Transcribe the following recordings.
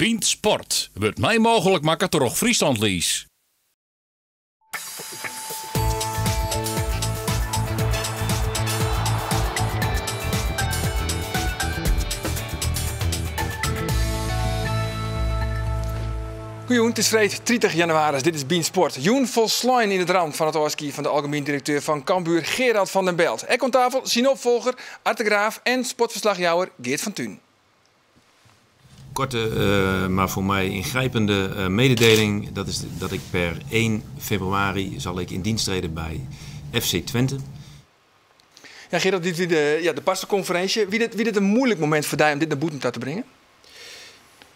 Bynt Sport wurdt mei mooglik makke troch Friesland Lease. Goejûn, it is freed 30 jannewaris. Dit is Bynt Sport. Jûn folslein yn it ramt fan it ôfskie fan de algemien direkteur fan Cambuur, Gerald van den Belt. Ek oan tafel syn opfolger, Ard de Graaf en sportferslachjouwer Geert van Tunen. Korte, maar voor mij ingrijpende mededeling. Dat is dat ik per 1 februari zal ik in dienst treden bij FC Twente. Ja, Gerald, dit wie de, ja, de parsekonferinsje. Wie dit, wie dit in muoilik momint foar dy om dit nei bûten ta te bringen?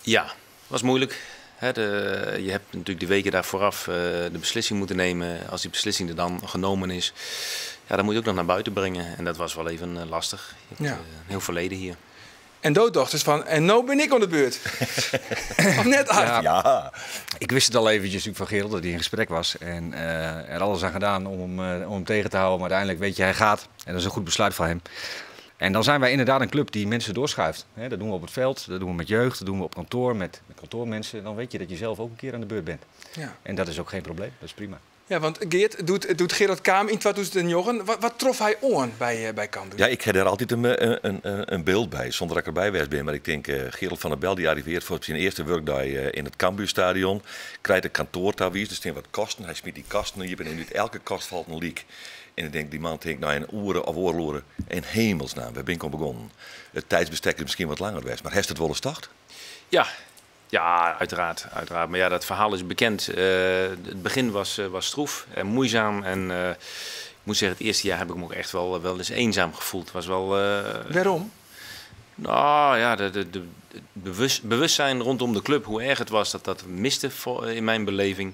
Ja, was moeilijk. Hè, je hebt natuurlijk de weken daar vooraf de beslissing moeten nemen. Als die beslissing er dan genomen is, ja, dan moet je ook nog naar buiten brengen. En dat was wel even lastig. Je hebt een heel verleden hier. En do tochtst fan, en no bin ik oan de beurt. Of net, Ard? Ja. Ja. Ik wist het al eventjes van Gerald dat hij in gesprek was. En er alles aan gedaan om hem tegen te houden. Maar uiteindelijk weet je, hij gaat. En dat is een goed besluit van hem. En dan zijn wij inderdaad een club die mensen doorschuift. Hè, dat doen we op het veld, dat doen we met jeugd, dat doen we op kantoor, met kantoormensen. Dan weet je dat je zelf ook een keer aan de beurt bent. En dat is ook geen probleem, dat is prima. Ja, want Geert, doe't Gerald kaam yn 2009, wat trof hy oan by Cambuur? Ja, ik ha dêr altyd in byld by, sûnder dat ik derby west bin. Mar ik tink, Gerald van der Belt dy arrivearret foar syn earste wurkdei yn it Cambuurstadion. Krijt in kantoar tawiisd, der steane wat kasten. Hy smyt dy kasten iepen en út elke kast falt in lyk. En ik tink, dy man tinkt nei in oere of oardel oere, in hemelsnaam, wêr bin ik oan begûn? It tiidsbestek is miskien wat langer west, mar hast it wolris tocht? Ja, ja, uiteraard, uiteraard. Maar ja, dat verhaal is bekend. Het begin was stroef en moeizaam. En ik moet zeggen, het eerste jaar heb ik me ook echt wel eens eenzaam gevoeld. Het was wel Waarom? Nou ja, het bewustzijn rondom de club, hoe erg het was, dat miste in mijn beleving.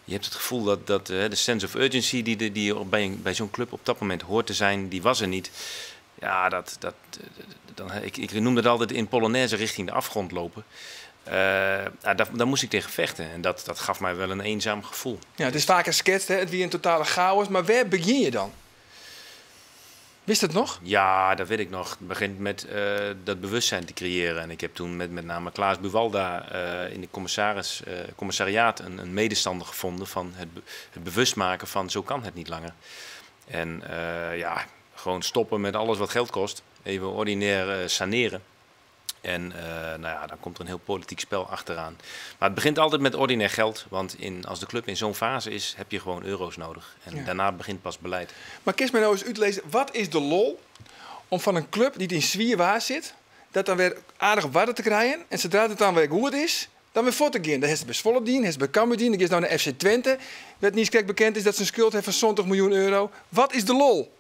Je hebt het gevoel dat de sense of urgency die er bij zo'n club op dat moment hoort te zijn, die was er niet. Ja, dat, dat, dan, ik, ik noemde het altijd in Polonaise richting de afgrond lopen. Nou, daar moest ik tegen vechten en dat gaf mij wel een eenzaam gevoel. Ja, het is vaker sketst, hè? Het wie een totale chaos, maar waar begin je dan? Wist het nog? Ja, dat weet ik nog. Het begint met dat bewustzijn te creëren. En ik heb toen met name Klaas Buwalda in de commissariaat een medestander gevonden van het bewust maken van zo kan het niet langer. En gewoon stoppen met alles wat geld kost. Even ordinair saneren. En dan komt er een heel politiek spel achteraan. Maar het begint altijd met ordinair geld. Want als de club in zo'n fase is, heb je gewoon euro's nodig. En daarna begint pas beleid. Maar kinst my no ris útlizze, wat is de lol om fan in klup dy't yn swier waar sit, dat dan wer aardich op oarder te krijen en sadree't it dan wer goed is, dan wer fuort te gean. Dat hast by Zwolle dien, hast by Cambuur dien, dan giest no nei FC Twente, wêr't niiskrekt bekend is dat se in skuld hawwe fan 70 miljoen euro. Wat is de lol?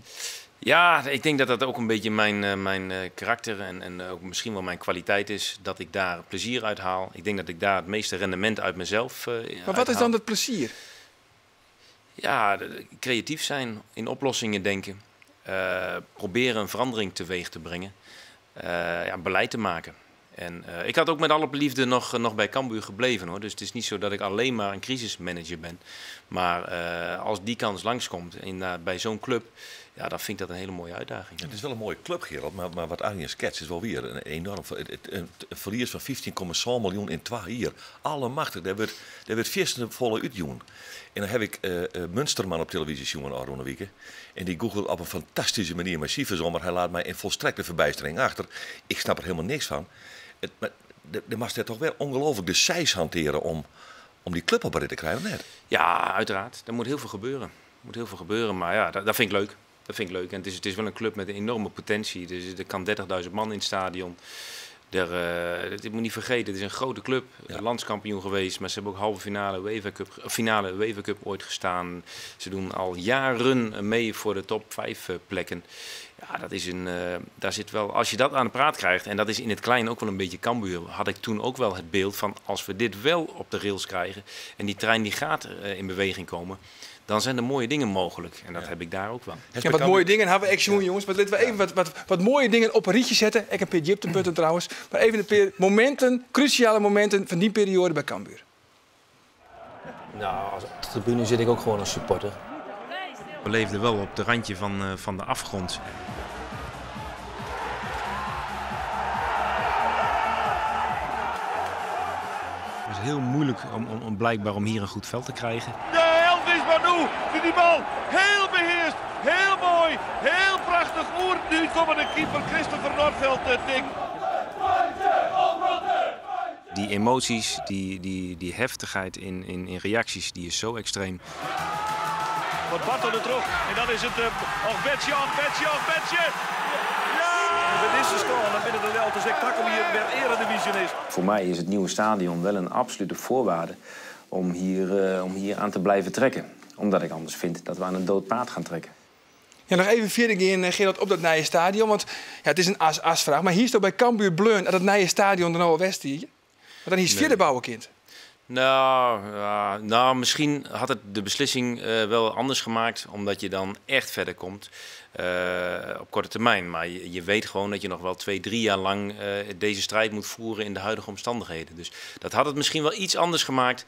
Ja, ik denk dat dat ook een beetje mijn karakter en ook misschien wel mijn kwaliteit is, dat ik daar plezier uit haal. Ik denk dat ik daar het meeste rendement uit mezelf Maar wat is uithaal. dan dat plezier? Ja, creatief zijn, in oplossingen denken, proberen een verandering teweeg te brengen, beleid te maken. En ik had ook met alle liefde nog bij Cambuur gebleven, hoor. Dus het is niet zo dat ik alleen maar een crisismanager ben. Maar als die kans langskomt bij zo'n club, dan vind ik dat een hele mooie uitdaging. Het is wel een mooie club, Gerald, maar wat Arjen schetst is wel weer een enorm het verlies van 15,6 miljoen in 2 jaar. Allemachtig, daar wordt fierste folle útjûn. En dan heb ik Munsterman op televisie zien ôfrûne wike. En die googelt op een fantastische manier met sifers om, maar hij laat mij in volstrekte verbijstering achter. Ik snap er helemaal niks van. Maar de mag toch wel ongelooflijk de size hanteren om die club op rit te krijgen, of net? Ja, uiteraard. Er moet heel veel gebeuren. Er moet heel veel gebeuren, maar ja, dat vind ik leuk. Dat vind ik leuk. En het is wel een club met een enorme potentie. Dus er kan 30.000 man in het stadion. Ik moet niet vergeten, het is een grote club. Landskampioen geweest, maar ze hebben ook halve finale UEFA Cup, finale UEFA Cup ooit gestaan. Ze doen al jaren mee voor de top 5 plekken. Ja, dat is een, daar zit wel, als je dat aan de praat krijgt, en dat is in het klein ook wel een beetje Cambuur, had ik toen ook wel het beeld van als we dit wel op de rails krijgen en die trein die gaat in beweging komen, dan zijn er mooie dingen mogelijk. En dat heb ik daar ook wel. Heeft Ja, wat Cambuur mooie dingen hebben we echt, jongens. Maar laten we even wat mooie dingen op een rietje zetten. Ik heb een dieptepunten trouwens. Maar even een paar momenten, cruciale momenten van die periode bij Cambuur. Als op de tribune zit ik ook gewoon als supporter. We leefden wel op de randje van de afgrond. Het was heel moeilijk om blijkbaar om hier een goed veld te krijgen. De Elvis Manu die die bal heel beheerst, heel mooi, heel prachtig oer. Nu komt de keeper Christopher Nordfeldt dik. Die emoties, die heftigheid in reacties, die is zo extreem. Wordt Barton er terug en dan is het och Betje, och Betje, och Betje. Ja! Met deze score, dan binnen de Delta zegt Takom hier weer eredivisie is. Voor mij is het nieuwe stadion wel een absolute voorwaarde om hier aan te blijven trekken. Omdat ik anders vind dat we aan een dood paard gaan trekken. Ja, nog even verder gaan, Gerard, op dat nieuwe stadion. Want ja, het is een as-as-vraag. Maar hier is toch bij Cambuur Bleun dat het nieuwe stadion er nou al west hier. Want dan is Nee. verder bouwen kind. Nou, ja, misschien had het de beslissing wel anders gemaakt, omdat je dan echt verder komt op korte termijn. Maar je weet gewoon dat je nog wel 2, 3 jaar lang deze strijd moet voeren in de huidige omstandigheden. Dus dat had het misschien wel iets anders gemaakt.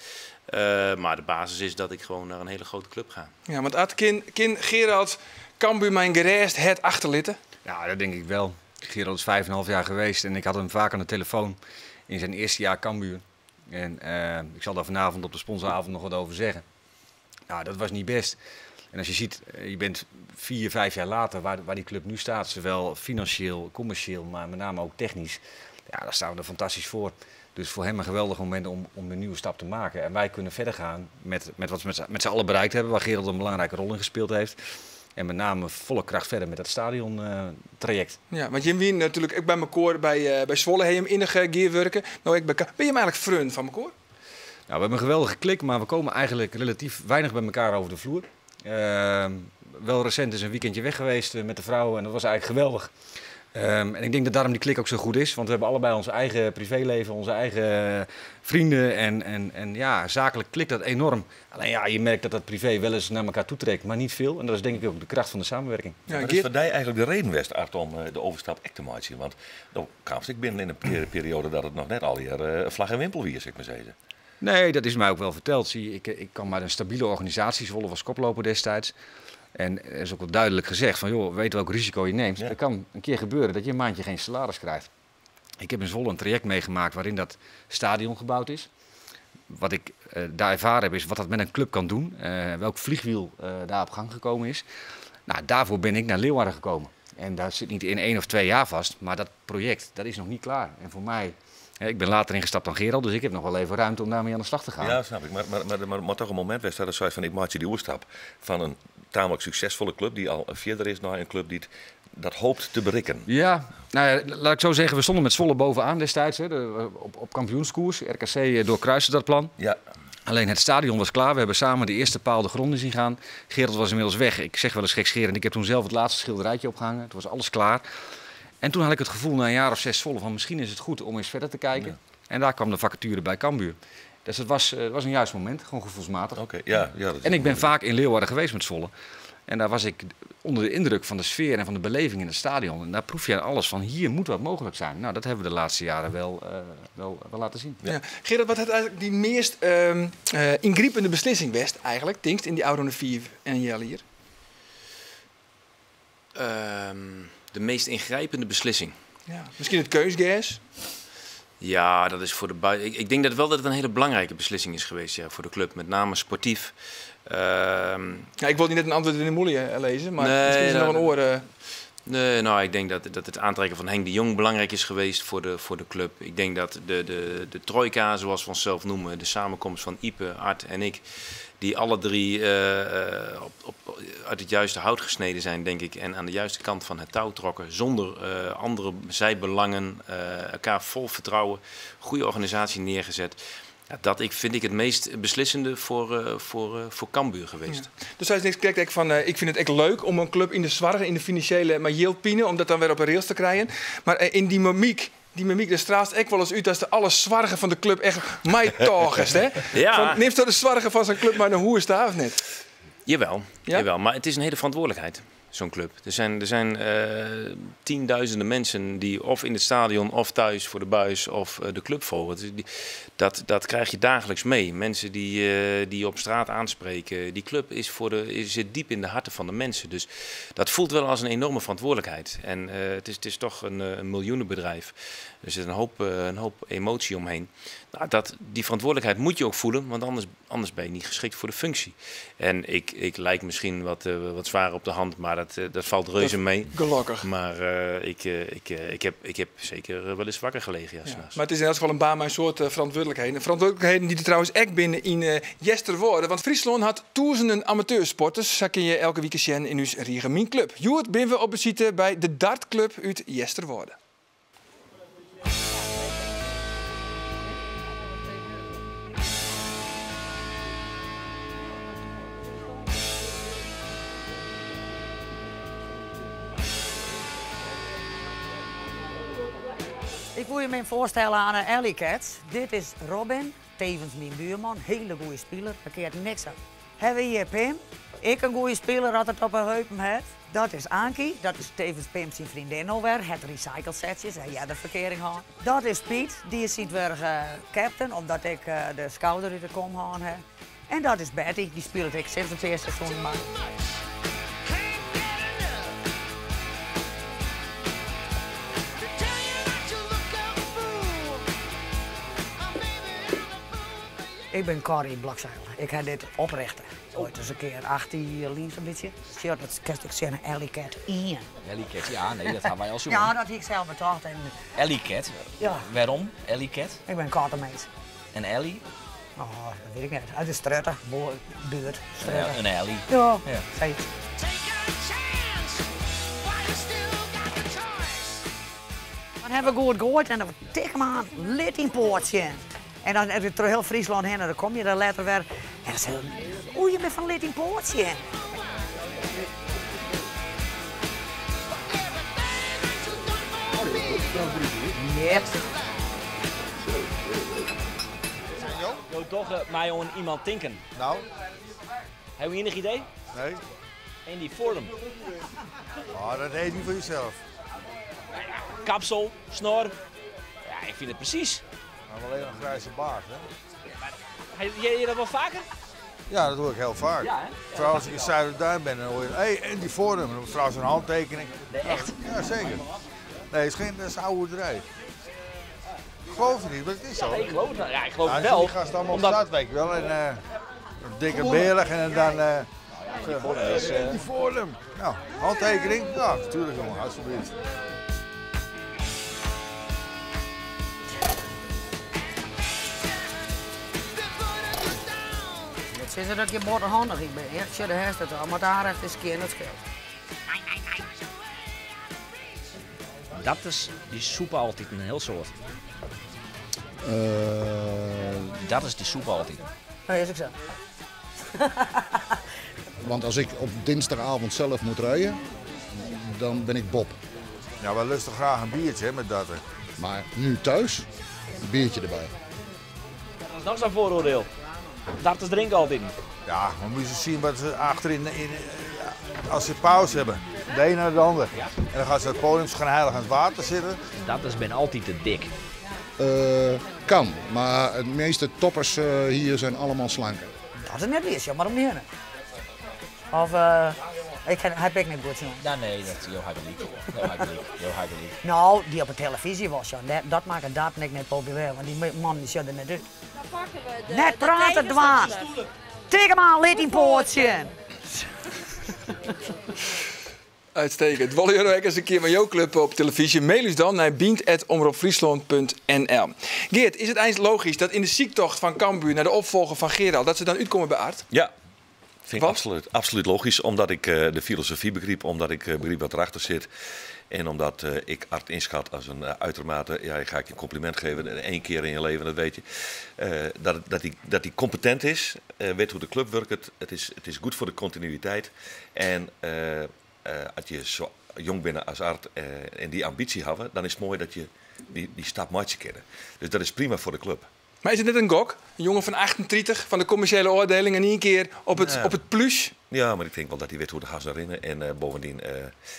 Maar de basis is dat ik gewoon naar een hele grote club ga. Ja, want had kin Gerard Cambuur mijn gereest het achterlitten? Ja, dat denk ik wel. Gerard is 5,5 jaar geweest en ik had hem vaak aan de telefoon in zijn eerste jaar Cambuur. En ik zal daar vanavond op de sponsoravond nog wat over zeggen. Nou, dat was niet best. En als je ziet, je bent 4, 5 jaar later waar die club nu staat, zowel financieel, commercieel, maar met name ook technisch. Ja, daar staan we er fantastisch voor. Dus voor hem een geweldig moment om de nieuwe stap te maken. En wij kunnen verder gaan met wat we met z'n allen bereikt hebben, waar Gerald een belangrijke rol in gespeeld heeft. En met name volle kracht verder met dat stadiontraject. Ja, want Jim Wien natuurlijk ook bij mijn koor bij Zwolle hem innige gearwerken. Nou, ik ben ben je hem eigenlijk freun van mijn koor? Nou, we hebben een geweldige klik, maar we komen eigenlijk relatief weinig bij elkaar over de vloer. Wel recent is een weekendje weg geweest met de vrouwen en dat was eigenlijk geweldig. En ik denk dat daarom die klik ook zo goed is, want we hebben allebei ons eigen privéleven, onze eigen vrienden en zakelijk klikt dat enorm. Alleen je merkt dat dat privé wel eens naar elkaar toetrekt, maar niet veel. En dat is denk ik ook de kracht van de samenwerking. Ja, maar dat is voor die eigenlijk de reden geweest, Art, om de overstap echt te maken. Want dan kwam ik binnen in een periode dat het nog net al hier vlag en wimpel was, zeg ik maar zeggen. Nee, dat is mij ook wel verteld. Zie je, ik kwam uit een stabiele organisatie, Zwolle was koploper destijds. En er is ook wel duidelijk gezegd van, joh, weet welk risico je neemt. Er kan een keer gebeuren dat je een maandje geen salaris krijgt. Ik heb in Zwolle een traject meegemaakt waarin dat stadion gebouwd is. Wat ik daar ervaren heb is wat dat met een club kan doen. Welk vliegwiel daar op gang gekomen is. Nou, daarvoor ben ik naar Leeuwarden gekomen. En daar zit niet in 1 of 2 jaar vast, maar dat project, dat is nog niet klaar. En voor mij, hè, ik ben later ingestapt dan Gerald, dus ik heb nog wel even ruimte om daarmee aan de slag te gaan. Ja, snap ik. Maar toch een moment was dat er zei van, ik maak je die oerstap van een tamelijk succesvolle club die al verder is naar een club die dat hoopt te bereiken. Ja, laat ik zo zeggen, we stonden met Zwolle bovenaan destijds, hè, op kampioenskoers. RKC doorkruiste dat plan. Alleen het stadion was klaar. We hebben samen de eerste paal de grond in zien gaan. Gerald was inmiddels weg. Ik zeg wel eens gekscherend, ik heb toen zelf het laatste schilderijtje opgehangen. Het was alles klaar. En toen had ik het gevoel na een jaar of 6 Zwolle van misschien is het goed om eens verder te kijken. En daar kwam de vacature bij Cambuur. Dus het was een juist moment, gewoon gevoelsmatig. Dat is En ik ben mooi. vaak in Leeuwarden geweest met Zwolle. En daar was ik onder de indruk van de sfeer en van de beleving in het stadion. En daar proef je aan alles van, hier moet wat mogelijk zijn. Nou, dat hebben we de laatste jaren wel laten zien. Ja. Gerard, wat had eigenlijk die meest ingrijpende beslissing best eigenlijk, Tinkst, in die oude 4 en Jelle hier? De meest ingrijpende beslissing. Ja, misschien het keusgas? Ja, dat is voor de bui-, ik denk dat wel dat het een hele belangrijke beslissing is geweest, ja, voor de club, met name sportief. Ja, ik wilde niet net een antwoord in de moelie lezen, maar Nee, misschien is er nog nou, een oor. Nee, ik denk dat het aantrekken van Henk de Jong belangrijk is geweest voor de club. Ik denk dat de trojka, zoals we onszelf noemen, de samenkomst van Ype, Art en ik, die alle drie uit het juiste hout gesneden zijn, denk ik, en aan de juiste kant van het touw trokken, zonder andere zijbelangen, elkaar vol vertrouwen, goede organisatie neergezet. Ja, dat vind ik het meest beslissende voor Cambuur geweest. Ja. Dus hij is niks kijk, kijk, van ik vind het echt leuk om een club in de zwarge, in de financiële, maar yieldpine, om dat dan weer op een rails te krijgen. Maar in die mimiek, die mimiek, daar straalt echt wel eens uit als de alle zwargen van de club echt mij toch is, hè? Van, neemt dat de zwargen van zijn club maar naar hoe is daar of niet? Jawel, Ja? jawel, maar het is een hele verantwoordelijkheid, zo'n club. Er zijn tienduizenden mensen die of in het stadion of thuis voor de buis of de club volgen. Dus dat krijg je dagelijks mee. Mensen die je op straat aanspreken. Die club zit diep in de harten van de mensen. Dus dat voelt wel als een enorme verantwoordelijkheid. En het is toch een miljoenenbedrijf. Er zit een hoop emotie omheen. Nou, die verantwoordelijkheid moet je ook voelen, want anders ben je niet geschikt voor de functie. En ik lijk misschien wat zwaar op de hand, maar dat valt reuze mee. Gelukkig. Maar ik heb zeker wel eens wakker gelegen. Ja, Ja, s'nachts. maar het is in elk geval een baan met een soort verantwoordelijkheden. Verantwoordelijkheden die er trouwens echt binnen in Jester worden. Want Friesland had duizenden amateursporters. Daar kun je elke week zien in uw Riege Mien Club. Joert ben we op visite bij de Dartclub uit Jesterwâlde. Ik wil je me voorstellen aan een Alley Cats. Dit is Robin, tevens mijn buurman, hele goede speler, daar keert niks aan. Hebben we hier Pim, ik een goede speler had het op een heupen het. Dat is Ankie, dat is tevens Pim zijn vriendin alweer, het recycle setjes en jij de verkering had. Dat is Piet, die is weer captain, omdat ik de schouder uit de kom gehad heb. En dat is Betty, die speelt ik sinds het eerste seizoen maar. Ik ben Corrie Blokzijl. Ik heb dit oprichten. Ooit eens een keer 18 jaar links een beetje. Ja, dat kan ik zeggen, Alley Cat 1. Alley Cat, ja, nee, dat gaan wij al zoeken. Ja, dat heb ik zelf betaald. En Alley Cat? Ja. Waarom Alley Cat? Ik ben kattenmens. En Alley? Oh, dat weet ik niet. Uit de strutten, buurt, strutten. Ja, een alley. Ja, Ja. zoiets. Dan hebben we goed gegooid en dan tik hem aan, lid in poortje. En dan heb je door heel Friesland heen en dan kom je daar later weer. En dan zeg je, oei, je bent van lid in poortje. Net. Jo, toch mij jongen iemand tinken. Nou? Heb je enig idee? Nee. En die vorm. Oh, dat heet niet voor jezelf. Kapsel, snor. Ja, ik vind het precies. Maar alleen een grijze baard, hè? Heb jij dat wel vaker? Ja, dat hoor ik heel vaak. Ja, hè? Vooral als ik in Zuiderduin ben, dan hoor je, hé, hey, en die vorm. En dan trouwens een handtekening. Nee, echt? Ja, zeker. Nee, het is geen, dat is oude boerderij. Ik geloof het niet, maar het is zo. Ja, nee, ik geloof het wel. Ja, ik geloof Ja, het wel. Die gasten allemaal Omdat op stad, weet je wel. En dikke beerlig en dan... die vorm is, die vorm. Nou, handtekening? Ja, natuurlijk jongen, alsjeblieft. Het is dat je bottenhandig bent. Ja, tja, de herfst het al, maar daar heeft is keer het scheelt. Dat is die soep altijd een heel soort. Dat is die soep altijd. Dat is ook zo. Want als ik op dinsdagavond zelf moet rijden, dan ben ik Bob. Ja, wij lusten graag een biertje hè, met dat. Hè. Maar nu thuis, een biertje erbij. Dat is nog zo'n vooroordeel. Darters drinken altijd. Ja, maar moet je zien wat ze achterin, als ze pauze hebben. De een naar de ander. Ja. En dan gaan ze het podium schijnheilig aan het water zitten. Dat is ben altijd te dik. Kan, maar de meeste toppers hier zijn allemaal slanker. Dat is net weer, maar om niet heen. Of ik heb ik niet goed zien. Ja, nee, dat joh, hij gelijk. Joh, hij gelijk. Joh, hij gelijk. Nou, die op de televisie was, ja. Dat maakt het dat niet populair, want die man die zat er net uit. Dan pakken we de, Net de praten, dwaas. tegenstander. Tik hem aan, lid in poortje. Uitstekend. Willen jullie ook eens een keer met jouw club op televisie? Mail ons dan naar bient@omroepfriesland punt N L. Geert, is het eind logisch dat in de ziektocht van Cambuur naar de opvolger van Gerald, dat ze dan uitkomen bij Art? Ja, vind ik Wat? absoluut logisch. Omdat ik de filosofie begreep, omdat ik begreep wat erachter zit. En omdat ik Art inschat als een uitermate, ja, ik ga ik je een compliment geven, 1 keer in je leven, dat weet je. Dat hij competent is, weet hoe de club werkt, het is goed voor de continuïteit. En als je zo jong bent als Art en die ambitie hebben, dan is het mooi dat je die stap maatje kennen. Dus dat is prima voor de club. Maar is het net een gok? Een jongen van 38 van de commerciële oordeling en één keer Ja. op het plus? Ja, mar ik tink wol dat hy wit hoe't de hazzen rinne. En eh, bovendien, eh,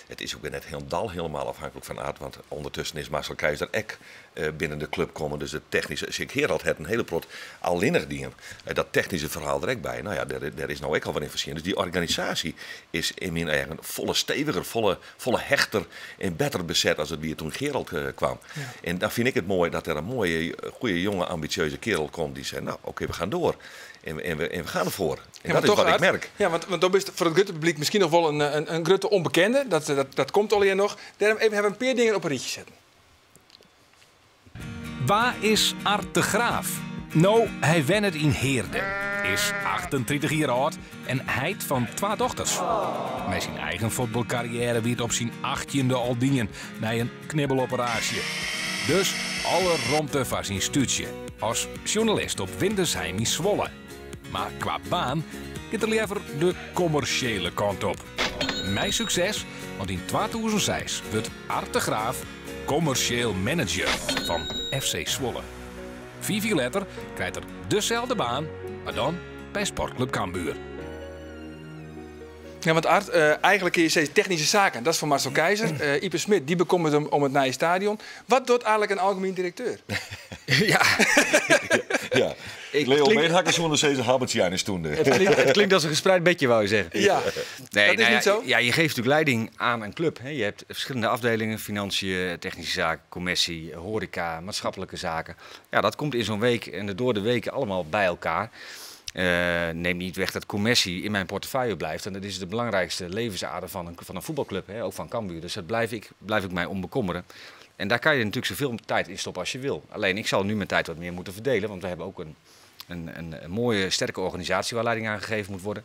it is ek wer net hielendal helemaal afhankelijk fan Ard. Want ûndertusken is Marcel Keizer ek eh, binnen de klup kommen. Dus it technyske, sjoch, Gerald hat in hiele protte allinnich dien. Dat technyske ferhaal der ek by. No ja, dêr, dêr is no ek al wat yn ferskynd. Dus dy organisaasje is yn myn eagen folle steviger, folle, folle hechter en better beset as it wie toen Gerald kaam. En dan fyn ik it moai dat der in moaie, goede, jonge, ambitieuze kerel komt dy't seit, no, oké, we gean troch. En we gean derfoar. En Ja, dat mar is toch, wat ik Ard, merk. Ja, want do bist foar it grutte publyk miskien noch wol in grutte ûnbekende. Dat komt allegear noch. Dêrom even hawwe we in pear dingen op in rychje setten. Wa is Ard de Graaf? No, hy wennet yn Heerde, is 38 jier âld en heit fan twa dochters. Mei syn eigen fuotbalkarriêre wie it op syn 18e al dien nei in knibbeloperaasje. Dus alle romte foar syn stúdzje as sjoernalist op Windesheim yn Zwolle. Mar kwa baan giet er leaver de kommersjele kant op. Mei sukses, want yn 2006 wurdt Ard de Graaf kommersjeel manager fan FC Zwolle. 5 jier letter krijt er deselde baan, mar dan by Sportklup Cambuur. Ja, want Ard, eigentlik is het technyske saken. Dat is fan Marcel Keizer. Ype Smid, dy bekommeret him om it nije stadion. Wat docht eigentlik in algemien direkteur? Ja. Ja. Leo Beenhakker soe sizze Habbertje is toen. Het klinkt als een gespreid bedje, wou je zeggen. Ja, Nee, dat is nou ja, niet zo. Ja, je geeft natuurlijk leiding aan een club. Hè. Je hebt verschillende afdelingen, financiën, technische zaken, commercie, horeca, maatschappelijke zaken. Ja, dat komt in zo'n week en de door de weken allemaal bij elkaar. Neem niet weg dat commercie in mijn portefeuille blijft. En dat is de belangrijkste levensader van een voetbalclub, hè, ook van Cambuur. Dus daar blijf ik mij om bekommeren. En daar kan je natuurlijk zoveel tijd in stoppen als je wil. Alleen ik zal nu mijn tijd wat meer moeten verdelen, want we hebben ook een mooie, sterke organisatie waar leiding aan gegeven moet worden.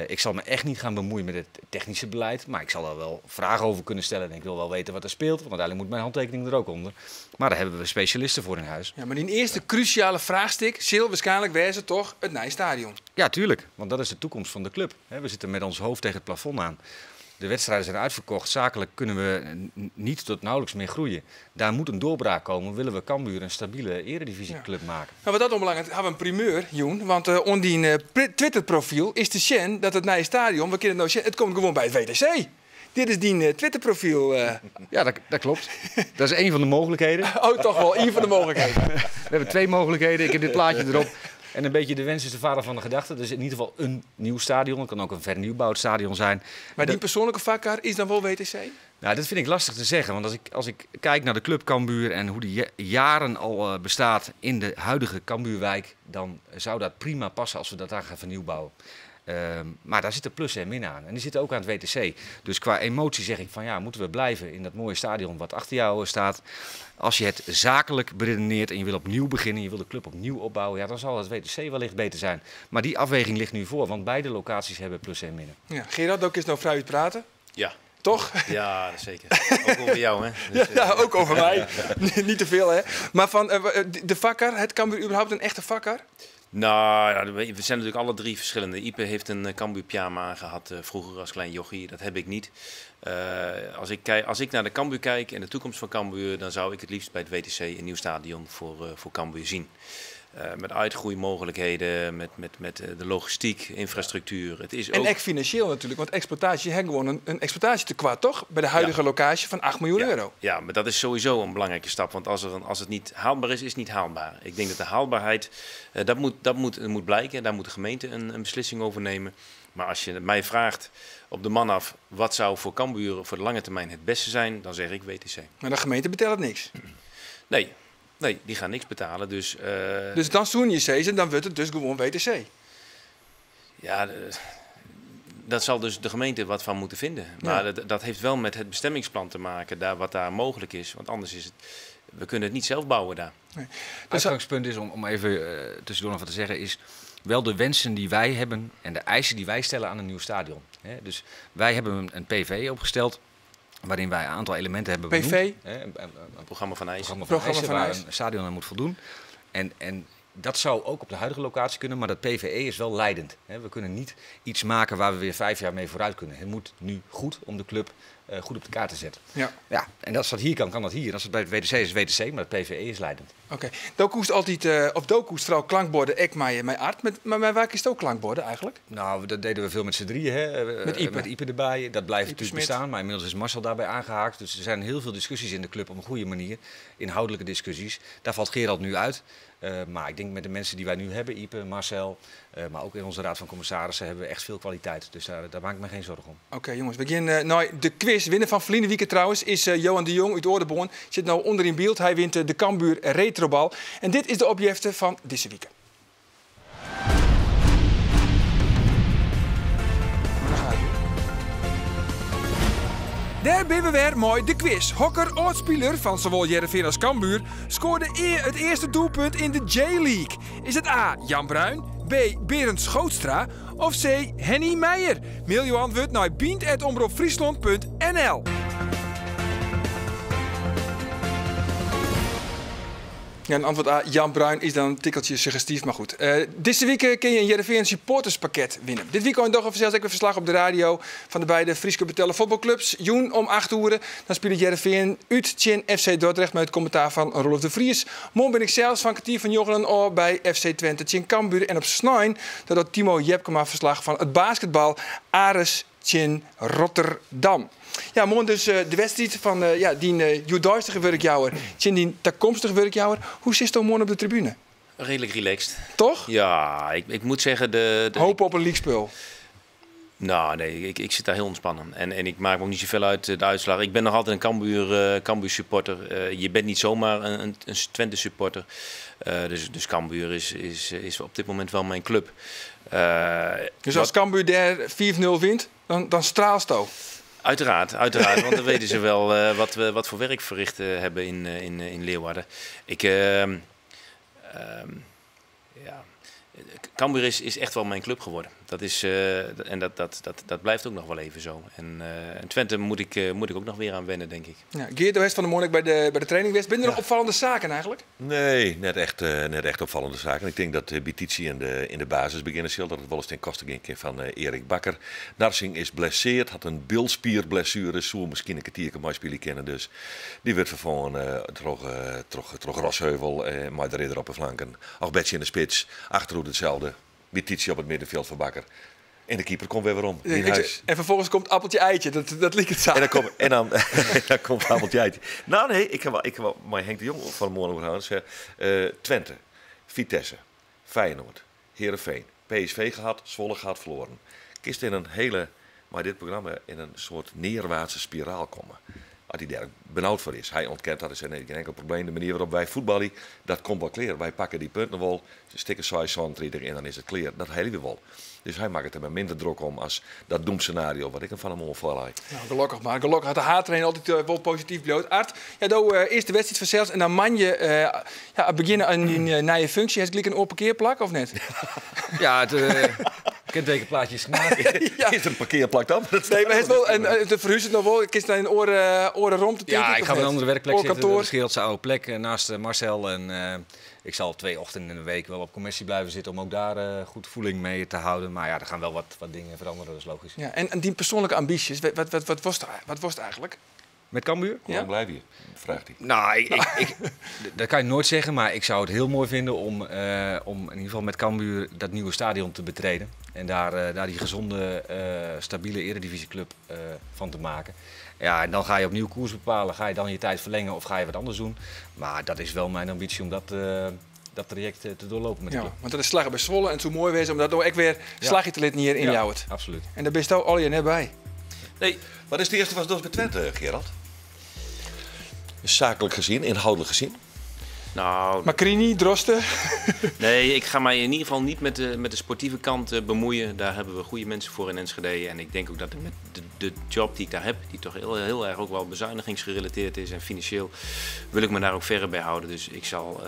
Ik zal me echt niet gaan bemoeien met het technische beleid, maar ik zal daar wel vragen over kunnen stellen. En ik wil wel weten wat er speelt, want uiteindelijk moet mijn handtekening er ook onder. Maar daar hebben we specialisten voor in huis. Ja, mar dy earste krúsjale fraachstik sil wierskynlik wêze toch it nije stadion. Ja, tuurlijk, want dat is de toekomst van de club. We zitten met ons hoofd tegen het plafond aan. De wedstrijden zijn uitverkocht. Zakelijk kunnen we niet tot nauwelijks meer groeien. Daar moet een doorbraak komen. Willen we Cambuur een stabiele eredivisieclub maken. Nou, wat dat oanbelanget, hawwe we in primeur, jûn. Want op dyn Twitter-profyl is te sjen dat it nije stadion, we kinne it no sjen, it komt gewoan by it WTC. Dit is dyn Twitter-profyl. Ja, dat klopt. Dat is een van de mogelijkheden. Oh, toch wel, een van de mogelijkheden. We hebben twee mogelijkheden. Ik heb dit plaatje erop. En een beetje de wens is de vader van de gedachte. Dus in ieder geval een nieuw stadion. Het kan ook een vernieuwbouwd stadion zijn. Maar die persoonlijke foarkar is dan wol WTC? Nou, dat vind ik lastig te zeggen. Want als ik kijk naar de club Cambuur en hoe die jaren al bestaat in de huidige Cambuurwijk, dan zou dat prima passen als we dat daar gaan vernieuwbouwen. Maar daar zitten plussen en minnen aan. En die zitten ook aan het WTC. Dus qua emotie zeg ik van ja, moeten we blijven in dat mooie stadion wat achter jou staat. Als je het zakelijk beredeneert en je wil opnieuw beginnen, je wil de club opnieuw opbouwen, ja, dan zal het WTC wellicht beter zijn. Maar die afweging ligt nu voor, want beide locaties hebben plussen en minnen. Ja, Gerard, ook is nou vrij praten. Ja. Toch? Ja, zeker. Ook over jou, hè? Dus, Ja, ook over mij. Niet te veel, hè? Maar van de foarkar, hat Cambuur überhaupt in echte foarkar? Nou, ja, we zijn natuurlijk alle drie verschillende. Ype heeft een Cambuur pyjama aangehad vroeger als klein jochie. Dat heb ik niet. Als ik naar de Cambuur kijk en de toekomst van Cambuur, dan zou ik het liefst bij het WTC een nieuw stadion voor Cambuur zien. Met uitgroeimogelijkheden, met de logistiek, infrastructuur. Het is En ook echt financieel natuurlijk, want exploitatie, je hebt gewoon een exploitatietekort, toch? By de huidige lokaasje fan 8 miljoen euro. Ja, maar dat is sowieso een belangrijke stap. Want als het niet haalbaar is, is het niet haalbaar. Ik denk dat de haalbaarheid, dat moet blijken. Daar moet de gemeente een beslissing over nemen. Maar als je mij vraagt op de man af, wat zou voor Cambuur voor de lange termijn het beste zijn, dan zeg ik WTC. Maar de gemeente betaalt niks. Nee, nee, die gaan niks betalen. Dus, Dus dan soene je sizze, dan wurdt it dus gewoan WTC. Ja, dat zal dus de gemeente wat van moeten vinden. Maar dat heeft wel met het bestemmingsplan te maken, daar, wat daar mogelijk is. Want anders is het, we kunnen het niet zelf bouwen daar. Nee. Het uitgangspunt is, om even tussendoor nog wat te zeggen, is wel de wensen die wij hebben en de eisen die wij stellen aan een nieuw stadion. Hè, dus wij hebben een PV opgesteld waarin wij een aantal elementen hebben PV? benoemd. Hè, een programma van eisen. Programma van Programma eisen van waar eisen. een stadion aan moet voldoen. En dat zou ook op de huidige locatie kunnen, maar dat PVE is wel leidend. Hè, we kunnen niet iets maken waar we weer 5 jaar mee vooruit kunnen. Het moet nu goed om de club goed op de kaart te zetten. Ja. Ja, en als dat hier kan, kan dat hier. Als het bij het WTC is, WTC, maar het PVE is leidend. Oké. Do koest altyd, of do koest foaral klankborden ek mei Art. Mar mei wa kinst ook klankborden eigentlik? Nou, dat deden we veel met z'n drieën. Hè. Met Ype. Met Ype erbij. Dat blijft Ype natuurlijk Smit. bestaan. Maar inmiddels is Marcel daarbij aangehaakt. Dus er zijn heel veel discussies in de club op een goede manier. Inhoudelijke discussies. Daar valt Gerald nu uit. Maar ik denk met de mensen die wij nu hebben, Ype, Marcel, maar ook in onze raad van commissarissen hebben we echt veel kwaliteit. Dus daar maak ik me geen zorgen om. Oké, jongens, we gaan naar de quiz. Winnaar van verleden weekend trouwens is Johan de Jong uit Oordenborn. Zit nou onder in beeld. Hij wint de Cambuur Retrobal. En dit is de opjefte van deze week. Daar ben we weer mooi de quiz. Hokker, oud-speler van zowel Hearrenveen als Cambuur, scoorde het eerste doelpunt in de J-League. Is het A. Jan Bruin, B. Berend Schootstra of C. Henny Meijer? Mail je antwoord naar bynt at omrop friesland punt N L. Ja, en antwoord A, Jan Bruin, is dan een tikkeltje suggestief, maar goed. Deze week kun je een Hearrenveen supporterspakket winnen. Dit weekend nog zelfs ik weer verslag op de radio van de beide Frieske betellen voetbalclubs. Joen om 8 uur, dan speelt Hearrenveen uit Chin FC Dordrecht met het commentaar van Rolf de Vries. Morgen ben ik zelfs van kwartier van Jochelen al bij FC Twente Chin Cambuur. En op Snijn, dat had Timo Jepkema verslag van het basketbal Aris Chin Rotterdam. Ja, morgen dus de wedstrijd van die judoistige werkjouwer, Chin die toekomstige werkjouwer. Hoe zit het morgen op de tribune? Redelijk relaxed. Toch? Ja, ik moet zeggen... De Hoop op een leaguespul. Nou, nee, ik zit daar heel ontspannen. En ik maak me ook niet zoveel uit de uitslag. Ik ben nog altijd een Cambuur supporter. Je bent niet zomaar een Twente supporter. Dus Cambuur is op dit moment wel mijn club. Dus als Cambuur daar 4-0 wint, dan straalt het ook. Uiteraard, uiteraard, want dan weten ze wel wat we wat voor werk verricht hebben in Leeuwarden. Cambuur is echt wel mijn club geworden. Dat is en dat, dat, dat, dat blijft ook nog wel even zo. En Twente moet ik ook nog weer aan wennen, denk ik. Ja, Geert, de rest van de morgen bij de training geweest. Ben er nog opvallende zaken eigenlijk? Nee, net echt opvallende zaken. Ik denk dat Bytyqi in de basis beginnen zal. Dat het wel eens ten koste ging van Erik Bakker. Narsingh is blesseerd, had een bilspierblessure. Zou misschien een kwartier kan spelen kennen. Dus die werd vervangen troch Rosheuvel, maar de ridder op de flanken. Ogbeche in de spits, Achterhoede hetzelfde. Bytyqi op het middenveld van Bakker. En de keeper komt weer weer om. In huis. En vervolgens komt appeltje eitje. Dat liep het samen. En dan komt appeltje eitje. Nou nee, ik heb wel, ik heb wel, maar Henk de Jong van morgen overhouden. Zei Twente, Vitesse, Feyenoord, Heerenveen, PSV gehad, Zwolle gehad, verloren. Kist in een hele, maar dit programma in een soort neerwaartse spiraal komen. Als hij daar benauwd voor is. Hij ontkent dat, hij zei nee, geen enkel probleem. De manier waarop wij voetballen, dat komt wel klaar. Wij pakken die punten wel, ze stikken zes, 30 en dan is het klaar. Dat hele we wel. Dus hij maakt het er maar minder druk om als dat doemscenario wat ik hem van hem onval had. Nou, gelukkig maar. Gelukkig had de haattrainer altijd wel positief bloot. Art, ja, do eerste wedstrijd van zelfs en dan man je ja, beginnen aan die nieuwe functie. Heeft het een oor parkeerplak of net? Ja, het kentekenplaatje is gemaakt. Ja. Is er een parkeerplak dan? Dat Nee, maar het is wel, en de verhuis het nog wel. Ik kies daar in oren rond te Ja, denk ik, ik of ga op een net? andere werkplek zitten. Oorkantoor. Dat scheelt zijn oude plek naast Marcel. En ik zal 2 ochtenden in de week wel op commissie blijven zitten om ook daar goed voeling mee te houden. Maar ja, er gaan wel wat dingen veranderen, dat is logisch. Ja, en die persoonlijke ambities, wat was het eigenlijk? Met Cambuur? Hoe lang blijf je? Vraagt hij. Nou, dat kan je nooit zeggen, maar ik zou het heel mooi vinden om in ieder geval met Cambuur dat nieuwe stadion te betreden. En daar die gezonde, stabiele eredivisieclub van te maken. Ja, en dan ga je opnieuw koers bepalen. Ga je dan je tijd verlengen of ga je wat anders doen? Maar dat is wel mijn ambitie om dat traject te doorlopen met de Ja, club. want dat is slagen bij Zwolle en het zou mooi wezen om dat nou ook weer slagje te laten hier in Ja, Ljouwert. absoluut. En daar ben je al je net bij. Nee. Wat is het eerste wat bij Twente, Gerald? Zakelijk gezien, inhoudelijk gezien? Macrini, Drosten? Nee, ik ga mij in ieder geval niet met de sportieve kant bemoeien. Daar hebben we goede mensen voor in Enschede. En ik denk ook dat met de job die ik daar heb, die toch heel, heel erg ook wel bezuinigingsgerelateerd is en financieel, wil ik me daar ook verre bij houden. Dus ik zal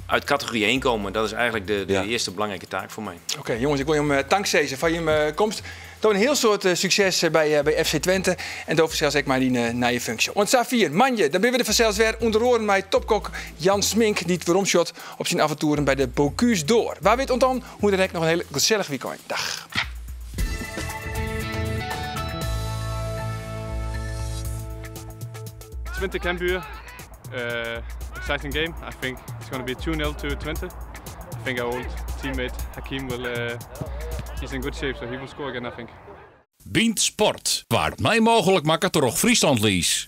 uit categorie 1 komen. Dat is eigenlijk de eerste belangrijke taak voor mij. Oké, jongens, ik wil je om dankzeggen van je komst. Door een heel soort succes bij FC Twente. En door zelfs ik maar die naar je functie. Want Safir, manje, dan ben we er vanzelfs weer onder oren met topkok Jan Smink, die het weeromshot op zijn avonturen bij de Bocuse d'Or. Waar weet dan hoe direct nog een hele gezellig weekend. Dag. Twente Cambuur. Exciting game. I think it's going to be 2-0 to Twente. I think our old teammate Hakim will. He's in good shape, so he will score again, I think. Bynt Sport waard mei mooglik makke troch Friesland Lease.